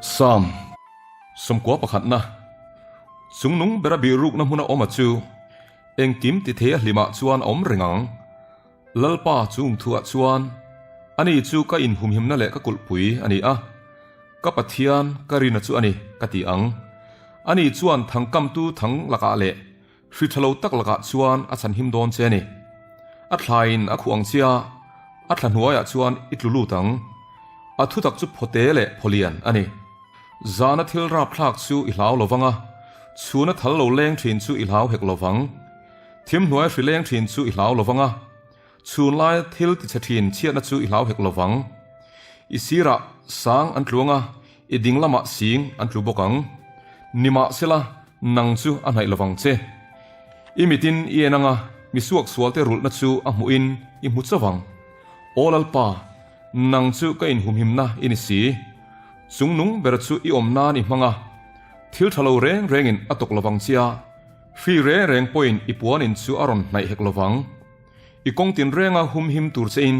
Psalm 91 pakhatna Chungnung bera bihrukna hmuna awm a chu engkim ti thei a hlimah chuan a awm reng ang. Lalpa chung thuah chuan ani chu ka inhumhimna leh ka kulhpui a ni a, ka Pathian ka rina chu a ni ka ti ang. Ani chuan thangkamtu thang lakah leh Hri tha lo tak lakah chuan a chhan him dawn che a ni. A thlaiin a khuh ang chia, a thla hnuaiah chuan i tlu lut ang. A thutak chu phawte leh phawlian a ni. Zana thil rapthlak chu i hlau lovang a, chhuna thal lo leng thin chu i hlau hek lovang. Thim hnuai hri leng thin chu i hlau lovang a, chhun laia thil tichhe thin chhiatna chu i hlau hek lovang. I sirah sang an tluang a, I ding lamah sing an tlu bawk ang. Nimahsela, nang chu a hnaih lovang che. I mitin i en anga mi suaksualte rulhna chu a hmuhin i hmu chauh ang. Aw Lalpa, nang chu ka inhumhimna i ni si. Chungnung ber chu i awm nan i hmang a, thil tha lo reng rengin a tawk lovang che a, hri reng reng pawhin i puanin chu a rawn hnaih hek lovang. I kawng tinrenga humhim tur chein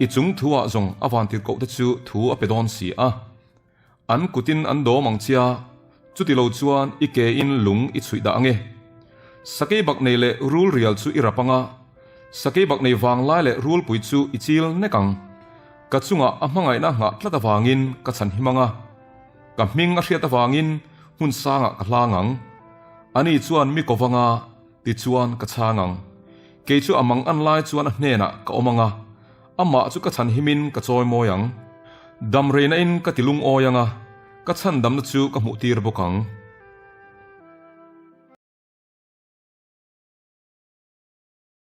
i chung thu-ah zawng a vantirhkohte chu thu a pe dawn si a. An kutin an dawm ang chia, chuti lo chuan i ke-in lung i chhuih dah ang e. Sakei bak nei leh rul rial chu i rap ang a, sakei bak nei vanglai leh rulpui chu i chil nek ang. Ka chungah a hmangaihna nghah tlat avangin ka chhan him ang a, ka hming a hriat avangin hmun sangah ka hlang ang. Ani chuan mi ko vanga Tichuan ka chhang ang. Kei chu a mang an lai chuan a hnenah ka awm ang a, amah chu ka chhan himin ka chawi mawi ang. Dam reina in ka ti lungawi ang a, ka chhandamna chu ka hmuh tir bawk ang.